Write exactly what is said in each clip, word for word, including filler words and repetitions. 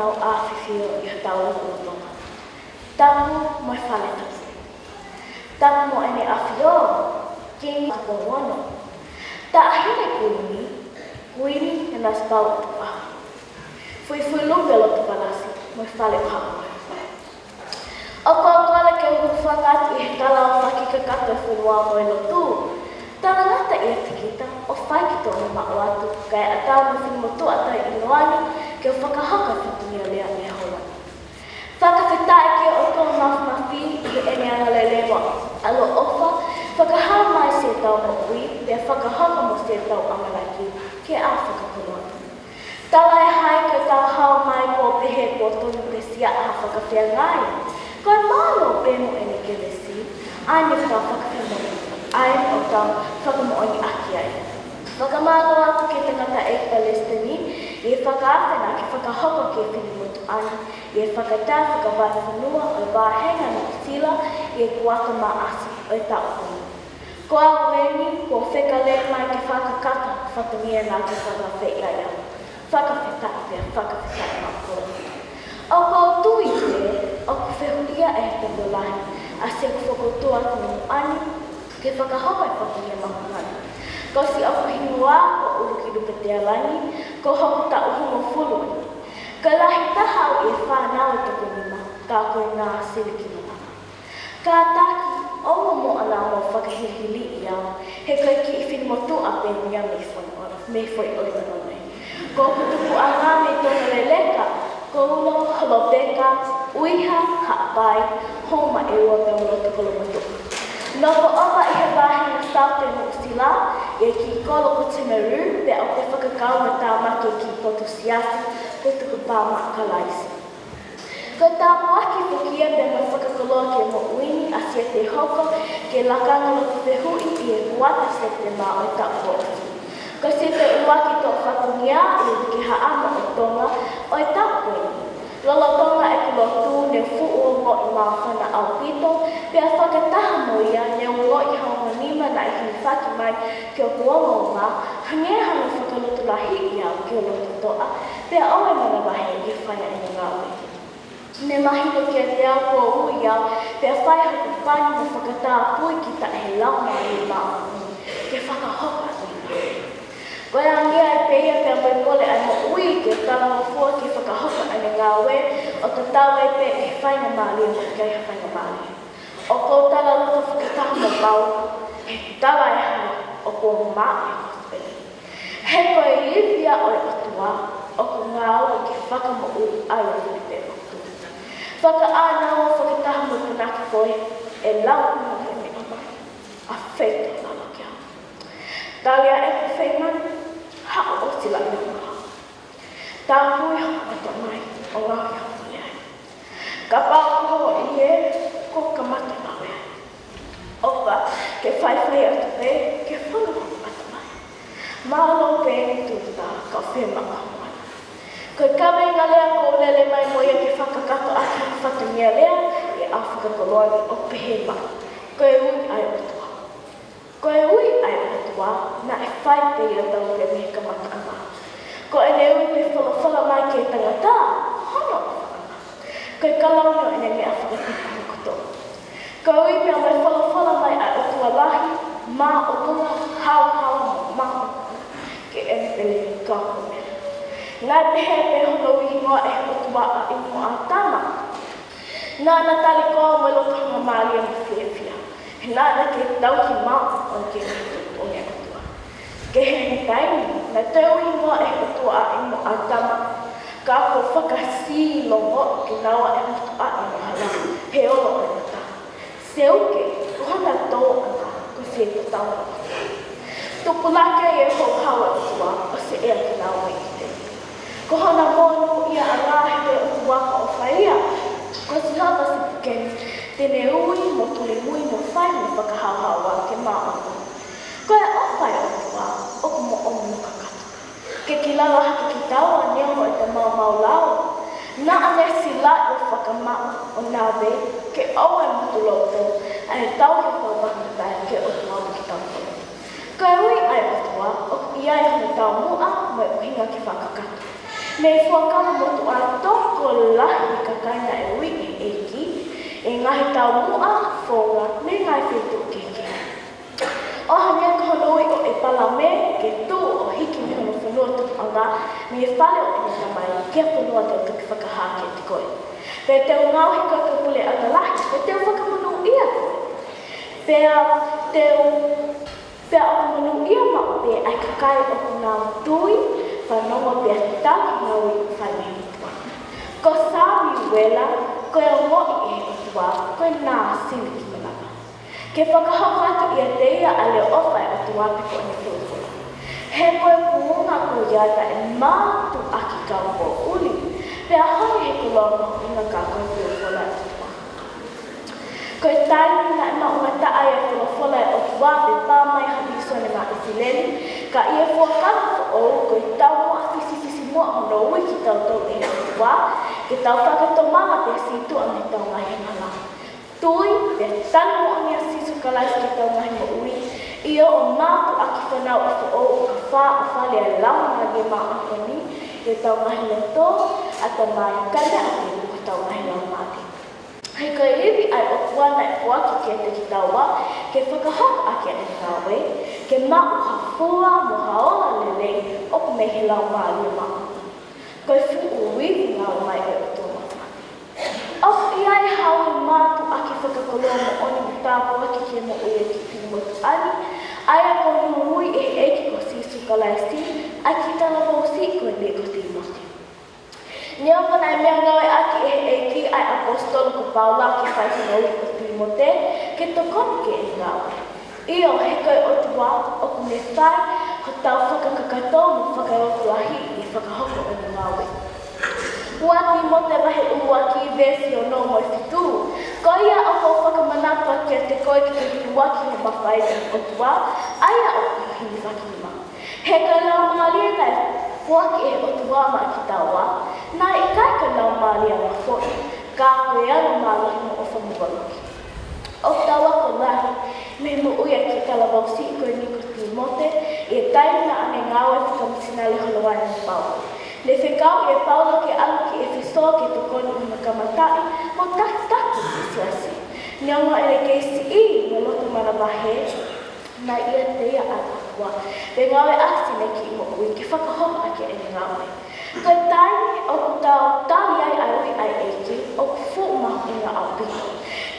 Tau ʻafifio ʻi hotau lotolotonga. Tapu mo e fale tapu. Tapu mo ʻEne ʻAfio, Kingi Tupou Ono. Taʻahine Kuini, Kuini Nanasipauʻu Tukuʻaho. Fuifui Lupe Lotopalasi, mo e Fale ʻo Haʻamoa. ʻOku ou kole ke u hūfanga atu ʻi he tala ʻo e fakakakato ʻo e fonua mo e lotu. Talangata ʻiate kita, ʻo fai ki tōna maʻu atu, kae ʻatā mo e finemotuʻa taʻeʻiloa ni, ke u fakahoko e fatongia lea ʻi he houa ni. Fakafetaʻi ki he ʻOtua Mafimafi ʻi heʻene angalelei mo ʻaloʻofa, fakahā mai siʻetau moʻui, pea fakahoko mo siʻetau ʻamanaki, ke ʻā fakakoloa. Talaʻehai ke tau hao mai kuo pehē kuo tonu pē siʻa ha fakafeangai. Ko e mālō pē mo ʻene kelesi, ʻa eni ʻoku tau fakafemoʻoni, ʻa eni ʻoku tau fakamoʻoni ʻaki ai. Fakamālō atu ki he tangataʻeiki Palesiteni, ʻi he fakaafe naʻa ke fakahoko ki he finemotuʻa ni, ʻi he fakataha fakavahefonua ʻo e vāhenga Nuʻusila, ʻi he kuata Maʻasi ʻo e taʻu ko eni. Ko au eni, kuo u fekau mai ke fakakakato e fatongia naʻa ke fakaafeʻi ai au. Fakafetaʻi pea fakafetaʻi maʻu koloa. ʻOku ou tui pē, ʻoku fehuʻia ʻe he tokolahi, ʻa siʻeku fokotuʻu atu mo ʻani, ke fakahoko e fatongia mahuʻinga ni. Ko siʻoku hingoa ko ʻUlukilupe Tealani, ko hoku taʻu hongofulu eni. Ko e lahi taha au ʻi he fānau ʻe toko nima, ka ko e ngaahi silikino lava. Kātaki, ʻoua muʻa naʻa mou fakahilihiliʻi au, he ko e kiʻi finemotuʻa pē eni ia mei Fonuʻolofa, mei Foʻi ʻOilono nei. Ko hoku tupuʻanga mei Tonga Leleka, ko Ulo, Holopeka, ʻUiha, Haʻapai, Houmaʻeua pea mo Lotokolomotuʻa. Nofo ʻova ʻi he vāhenga Saute Nuʻusila, ʻi he kiʻi kolo ko Timaru, pea ʻoku ou fakakaukau naʻa tāmaki e kiʻi potu siasi, ko Tukupā Maʻa Kalaisi. Ko e tāpuaki foki ia pea mo e fakakoloa ki he moʻui ni ʻa siʻete hoko ko e lakanga lotu fehuʻi ʻi he kuata Sepitema ʻo e taʻu kuo ʻosi. Ko siʻete ʻuluaki toʻo fatongia ʻi he Uike Haʻamo ʻo Tonga ʻo e taʻu ko eni. Lolotonga ʻeku lotu ne u fuʻu ongoʻi māfana ʻaupito, pea fakataha mo ia ne u ongoʻi ha ongo nima naʻe hilifaki mai ki hoku ongo uma, hangē ha fakalotolahiʻi au ki he lototoʻa, pea ʻoua ʻe manavahē ke fai ʻene ngāue. Ne mahino kiate au kuo ui au, pea fai hoku pani mo fakatapui ki taʻe he Laumālie Māʻoniʻoni, ke fakahoko ʻa e ngāue. Ko e angia ai pē ia pea mo e kole ʻa e moʻui ke talangofua ke fakahoko ʻa e ngāue, ʻo tatau ai pē ʻi he faingamālie mo e ʻikai ha faingamālie. ʻOku ou talaloto fakataha mo Paula, he talaʻehai ʻoku ou maʻu e kosipeli. He ko e ivi ia ʻo e ʻOtua, ʻoku ngāue ke fakamoʻui ai ʻa e fili pē ʻOtua. Fakaʻānaua fakataha mo e punake ko ē, ʻe lau ʻa e meʻa mai, ʻa e feituʻu lalo kia. Tali ʻa e feimanu, haʻu ʻo sila ʻi he maha. Tāpui hoʻo ʻatamai, ʻo ngāue ʻi hoʻo fale ai. Kapau ko hoʻo ʻi hē, ko e kamata ngāue ai. ʻOfa ke faifai atu pē, ke fonu hoʻo ʻatamai. Mālō pē eni Tuʻi Tuta, kau fiemaʻu ʻa e moana. Ko e kaveinga lea kuo u lele mai mo ia ke fakakakato ʻaki hoku fatongia lea, ʻi he ʻaho fakakoloa ni ʻoku pehē mai. Ko e ui ʻa e ʻOtua. Ko e ui ʻa e ʻOtua, naʻe fai pē ia ʻatautolu mei he kamataʻanga. Ko ʻene ui pē folofola mai ki he tangata, hono ʻofaʻanga. Ko e kalauni ʻo ʻene meʻa fakatupu kotoa. Ko e ui pē mo e folofola mai ʻa e ʻOtua lahi, māʻolunga, haohaoa mo māʻoniʻoni, ki heʻene pele ka ko e meʻa. Naʻe pehē pē hono ui hingoa ʻe he ʻOtua ʻa ʻImu mo ʻĀtama. Naʻá na tali koā mo e loto hangamālie mo fiefia. He naʻá na kei tauhi maʻu ʻo kei tupu ʻo e ʻOtua. Ke he taimi, naʻe toe ui hingoa ʻe he ʻOtua ʻa ʻImu mo ʻĀtama, ka kuo fakasīlongoʻi kinaua ʻe he motuʻaʻi angahala, he olo ʻo e mata. Seuke, ko hona tōʻonga, ko e fie tatau mo e ʻOtua. Tupulaki ʻi he houhau ʻo e ʻOtua, ʻo seʻea kinaua mei ʻIteni. Ko hona monūʻiaʻanga ʻi he ʻOtua ko e ʻofa ia. Ko Sihova Sipukeni, te ne ui mo tulimui mo fai mo fakahaohaoa ke māʻoniʻoni. Ko e ʻofa ʻa e ʻOtua, ʻoku moʻoni mo kakato. Ke kilala hake kitaua neongo ʻeta maumau lao. Naʻá ne silaʻi ʻo fakamaʻu ʻo nave ke ʻoua ʻe motuloto ʻa e tauhi ʻo e kau mahuʻinga taʻe ʻOtua mo kitautolu. Ko e ui ʻa e ʻOtua, ʻoku ʻi ai hono taumuʻa mo e ʻuhinga ke fakakakato. Mei he Fuakava Motuʻa toko kakai naʻe ui ʻe he ʻEiki ʻi he ngaahi taumuʻa, founga, mo e ngaahi feituʻu kehekehe. ʻO hangē ko hono ui ʻo ʻĒpalame ke tuʻu ʻo hiki mei hono fonua tupuʻanga, mei he fale ʻo ʻene tamai, ki he fonua te u toki fakahā kiate koe. Pea te u ngaohi koe ko e puleʻanga lahi, pea te u fakamonūʻia koe. Pea te u, pea ʻoku monūʻia maʻu pē ʻa e kakai ʻoku nau tui, fanongo pea tali ʻa e ngāue ʻoku fai mei he ʻOtua. Ko Samiuela, ko e ongoʻi ʻe he ʻOtua, ko e nāsili kimuʻa ke fakahoko atu ʻiate ia ʻa e leʻo ʻofa ʻa e ʻOtua pe ko ʻene folofola. He ko e kuonga ko ia naʻe mātuʻaki kau poʻuli, pea holi he koloa mahuʻinga ka ko e folofola ʻa e ʻOtua. Ko e taimi naʻe maʻungataʻa ai ʻa e folofola ʻa e ʻOtua, pea pā mai ha vīsone maʻa ʻIsileli, ka ʻi he Fuakava Foʻou ko e taumuʻa fisifisimuʻa hono ui kitautolu ʻe he ʻOtua, ke tau fakatomala pea sītuʻa mei heʻetau ngaahi angahala. Tui, pea tali moʻoni ʻa Sīsū Kalaisi ki heʻetau ngaahi moʻui, ʻio ʻo mātuʻaki fanauʻi foʻou ʻo ka fā ʻo fale ʻa e Laumālie Māʻoniʻoni ʻi heʻetau ngaahi loto, ʻatamai, kae meʻa pē mo hotau ngaahi laumālie. He ko e ivi ʻa e ʻOtua naʻe foaki kiate kitaua, ke fakahoko ʻaki ʻa ʻene ngāue, ke maʻu ha fua mo ha ola lelei ʻoku mei he Laumālie Māʻoniʻoni. Ko e fuʻu ivi ngāue mai ʻa e ʻOtua maʻa. ʻOku ʻi ai ha ui mātuʻaki fakakoloa moʻoni mo tāpuaki ki he moʻui ʻa e kiʻi fili motuʻa ni, ʻa ia ko hono ui ʻe he ʻEiki ko Sīsū Kalaisi, ʻa e kiʻi talavou siʻi ko eni ko Tīmote. Neongo naʻe meʻangāueʻaki ʻe he ʻEiki ʻa e ʻaposetolo ko Paula ke fai hono ui ko Tīmote, ke tokoni ki heʻene ngāue. ʻIo, he ko e ʻOtua ʻoku ne fai hotau fakakakato mo fakaeoku lahi ʻi he fakahoko ʻo ʻene ngāue. Ua Tīmote vahe ʻuluaki veesi ono mo e fitu. Ko ia ʻoku ou fakamanatu atu kiate koe ke ke huluaki ho mafai ki he ʻOtua, ʻa ia ʻoku ʻi ho hilifakinima. He ko e Laumālie naʻe foaki ʻe he ʻOtua maʻa kitaua, naʻe ʻikai ko e laumālie angafoʻi, ka ko e angamālohi mo ʻofa mo valoki. ʻOku tau ako lahi mei he moʻui ʻa e kiʻi talavou siʻi ko eni ko Tīmote, ʻi he taimi naʻa ne ngāue fakamisinale holo ai mo Paula. Ne fekauʻi ʻe Paula ke ʻalu ki ʻEfesō ke tokoni ʻi hono kamataʻi mo takitaki e siasi. Neongo ʻene kei siʻi mo loto manavahē, naʻe ʻiate ia ʻa e ʻOtua, pea ngāueʻaki ʻene kiʻi moʻui ke fakahoko ʻaki ʻene ngāue. Ko e taimi ʻoku tau tali ai ʻa e ui ʻa e ʻEiki, ʻoku fuʻu mahuʻinga ʻaupito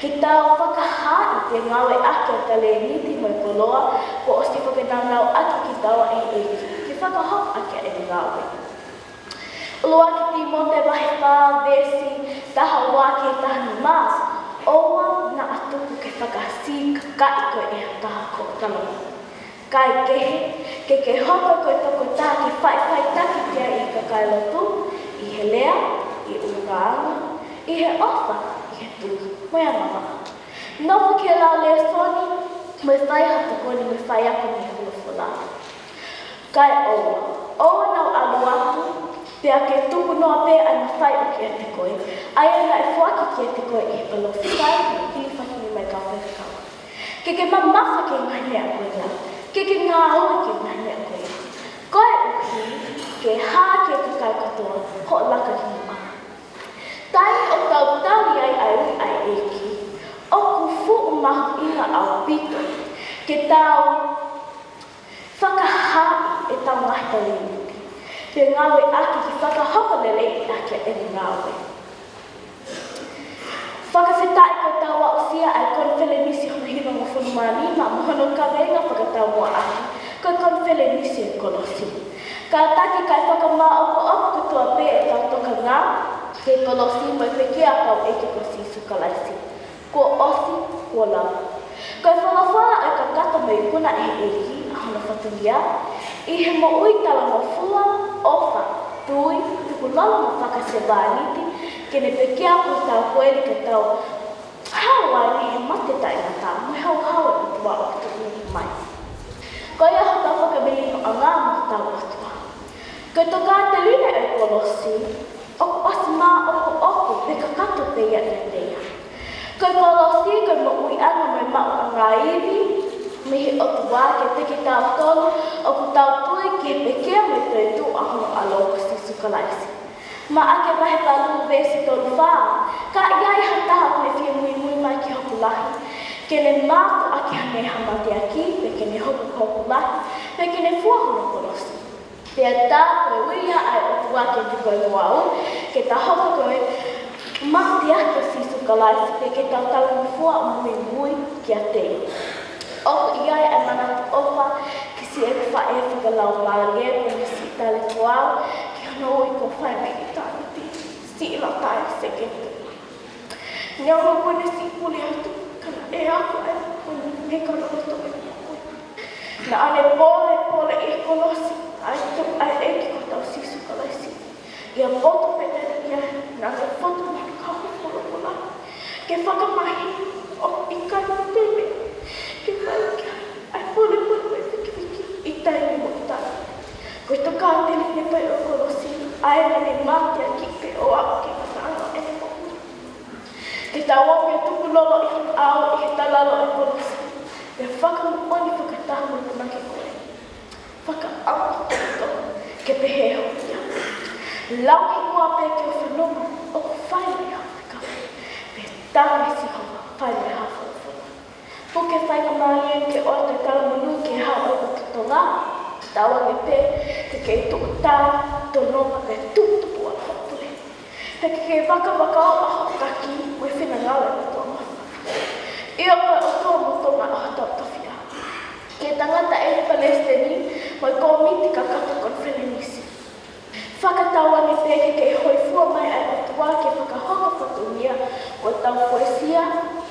ke tau fakahaaʻi pea ngāueʻaki ʻa e talēniti mo e koloa kuo ʻosi fakanaunauʻaki kitaua ʻe he ʻEiki ke fakahoko ʻaki ʻene ngāue. ʻUluaki Tīmote vahe fā veesi taha ua ki he taha nima. ʻOua naʻa tuku ke fakasīkakaʻi koe ʻe ha taha ko ho talavou. Kaekehe, ke ke hoko ko e tokotaha ke faʻifaʻitaki ki ai ʻi he kakai lotu, ʻi he lea, ʻi he ʻulungaanga, ʻi he ʻofa, ʻi he tui, mo e angamaʻa. Nofo ki he lau lēsoni, mo e fai ha tokoni, mo e faiako mei he folofola. Kae ʻoua, ʻoua naʻa ʻalu atu, pea ke tuku noa pē ʻa e mafai ʻoku ʻiate koe, ʻa ia naʻe foaki kiate koe ʻe he palōfita mo e hilifakinima ʻa e kau faifekau. Ke ke mamafa ki he ngaahi meʻa ko ia, ke ke ngāue ki he ngaahi meʻa ko ia. Koeʻuhi ke hā ki he kakai kotoa hoʻo laka ki muʻa. Taimi ʻoku tau tali ai ʻa e ui ʻa e ʻEiki, ʻoku fuʻu mahuʻinga ʻaupito ke tau fakahaaʻi ʻetau ngaahi talēniti, pea ngāueʻaki ke fakahoko lelei ʻaki ʻa ʻene ngāue. Fakafetaʻi kuo tau aʻusia ʻa e konifelenisi hono hivangofulu mā nima mo hono kaveinga fakataumuʻa ʻaki ko e konifelenisi ʻo e kolosi. Kātaki kae fakamāʻopoʻopo kotoa pē ʻetau tokanga ki he kolosi mo e pekia ʻa hotau ʻEiki ko Sīsū Kalaisi. Kuo ʻosi, kuo lava. Ko e folofola ʻo e kakato mo e ikuna ʻe he ʻEiki ʻa hono fatongia, ʻi he moʻui talangofua, ʻofa, tui, tukulolo mo fakasevāniti, ke ne pekia ko hotau koeli ka tau hao ai mei he mate taʻengata mo e houhau ʻa e ʻOtua ʻoku tuʻunuku mai. Ko ia hotau fakamelinoʻanga mo hotau ʻOtua. Ko e tokāteline ʻo e kolosi, ʻoku ʻosi māʻopoʻopo pea kakato pē ia ʻiate ia. Ko e kolosi, ko e moʻuiʻanga mo e maʻuʻanga ivi mei he ʻOtua kiate kitautolu ʻoku tau tui ki he pekia mo e toetuʻu ʻa hono ʻAlo ko Sīsū Kalaisi. Maʻake vahe valu veesi tolu fā. Ka ʻi ai ha taha ʻoku ne fie muimui mai ki hoku lahi, ke ne mātuʻaki hangē ha mateaki, pea ke ne hoko ko hoku lahi, pea ke ne fua hono kolosi. Pea tā ko e ui ia ʻa e ʻOtua kiate koe mo au, ke ta hoko ko e mateaki ʻo Sīsū Kalaisi, pea ke tau talangofua ʻo muimui kiate ia. ʻOku ʻi ai ʻa e manatu ʻofa ki siʻeku faʻē fakalaumālie, pea mo siʻi tali ko au ki hono ui kuo fai mei ʻitāniti, siʻi Latai Sekeni. Neongo kuo ne siʻi puli atu, ka naʻe ako ʻa e moʻoni mei he loloto ʻo e moʻui. Naʻa ne pōlepole ʻi he kolosi ʻa e to-, ʻa e ʻEiki ko hotau Sīsū Kalaisi. ʻI ha poto pē naʻe ʻi ai, naʻa ne fotu mai ki he kau folofola ke fakamahino ʻoku ʻikai pehē ke fai ki ai ʻa e pōlepole mo e vikiviki ʻi taimi mo e taimi. Ko e tokāteline pē ʻo e kolosi, ʻa ē naʻa ne mateaki pē ʻo aʻu ki he ngataʻanga ʻene moʻui. Ke tau ō pē ʻo tukulolo ʻi hono ʻao ʻi he talalo ʻo e kolosi, pea fakamoʻoni fakataha mo e punake ko ē. Fakaʻamu ki he poto ke pehē hoʻo ʻia. Lau hingoa pē ki ho fononga ʻoku fai mei ho fekau, pea tala ʻe Sihova fai mei ho folofola. Puke faingamālie ke ʻoatu e talamonū ki he Hau ʻo e ʻOtu Tonga, tauange pē ke ke tuʻu tai, tononga pea tuʻutuʻuni hoʻo pule. Pea ke ke vakavakauʻi hoʻo taki mo e finangalo ʻo e ʻOtua Māfimafi. ʻIo, ko e ʻOtua mo Tonga ʻa hotau tofiʻa. Ki he tangataʻeiki palesiteni mo e kōmiti kakato konifelenisi. Fakatauange pē ke ke hōifua mai ʻa e ʻOtua ke fakahoko fatongia kuo tau fuesia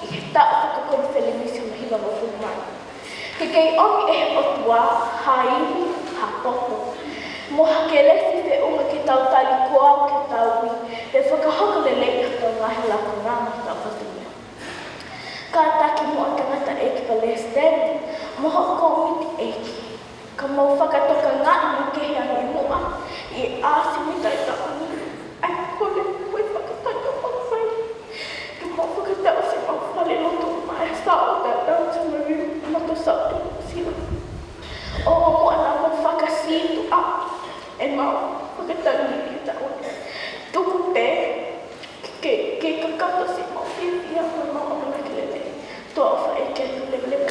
ʻi he taʻu fakakonifelenisi hono hivangofulu mā nima. Ke kei ʻomi ʻe he ʻOtua ha ivi, ha poto, mo ha kelesi feʻunga ke tau tali ko au ke tau ui, pea fakahoko lelei hotau ngaahi lakanga mo hotau fatongia. Kātaki muʻa tangataʻeiki palesiteni mo hoʻo kōmiti ʻeiki. Ka mau fakatokangaʻi makehe ange muʻa ʻi he ʻasi mita e taʻu ni ʻa e kole mo e fakataki ʻoku mau fai. Ka mau fakatau siʻemau falelotu maʻa e South Downers Marine Motorcycle Club New Zealand. ʻO muʻa naʻa mau fakasītuʻaʻi ʻemau fakatangi ʻi he taʻu ni. Tuku pē ke, ke kakato siʻemau fiefia mo ʻemau ʻamanaki lelei. Tuʻa ʻofa ʻeiki atu, leveleva.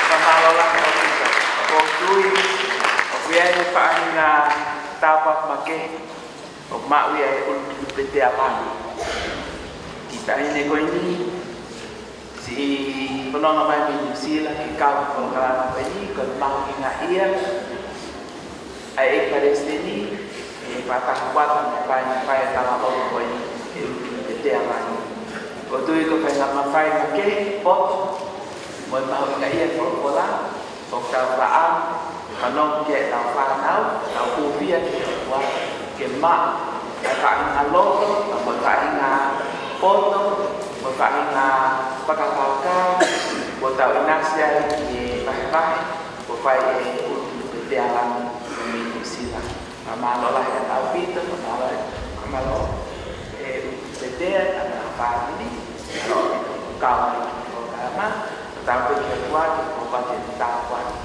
Fakamālō lahi ʻaupito. ʻOku ou tui ʻoku ʻi ai e faʻahinga tāpuaki makehe ʻoku maʻu ia ʻe he ʻUlukiʻi Petea Langi. Kiʻi taʻahine ko eni, siʻi fononga mai mei Nuʻu Sila ke kau he polokalama ko eni, ko e mahuʻinga ia ʻa e ʻEiki Palesiteni, ʻi he fakataha kuata mo e fai, fai ʻa e talaloto ko eni ʻe he ʻUlukiʻi Petea Langi. ʻOku ou tui ko e faʻahinga mafai makehe, poto, mo e mahuʻinga ia e folofola, ʻoku tau faʻa fanongo ki ai ʻetau fānau, tau hūfia ki he ʻOtua, ke maʻu ʻa e faʻahinga loto, mo e faʻahinga poto, mo e faʻahinga fakakaukau, kuo tau ʻinasi ai ki he vahevahe kuo fai ʻe he ʻUlukiʻi Petea Langi mei Nuʻu Sila. Fakamālō lahi ʻaupito, fakamālō, fakamālō ʻe he ʻUlukiʻi Petea, ʻa e fāmili, ʻaupito kau mai ki he polokalama, ʻo tau pē ki he ʻOtua ke kole ke tāpuakiʻi,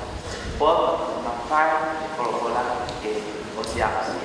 poto, mafai e folofola ke ʻosi aʻusia.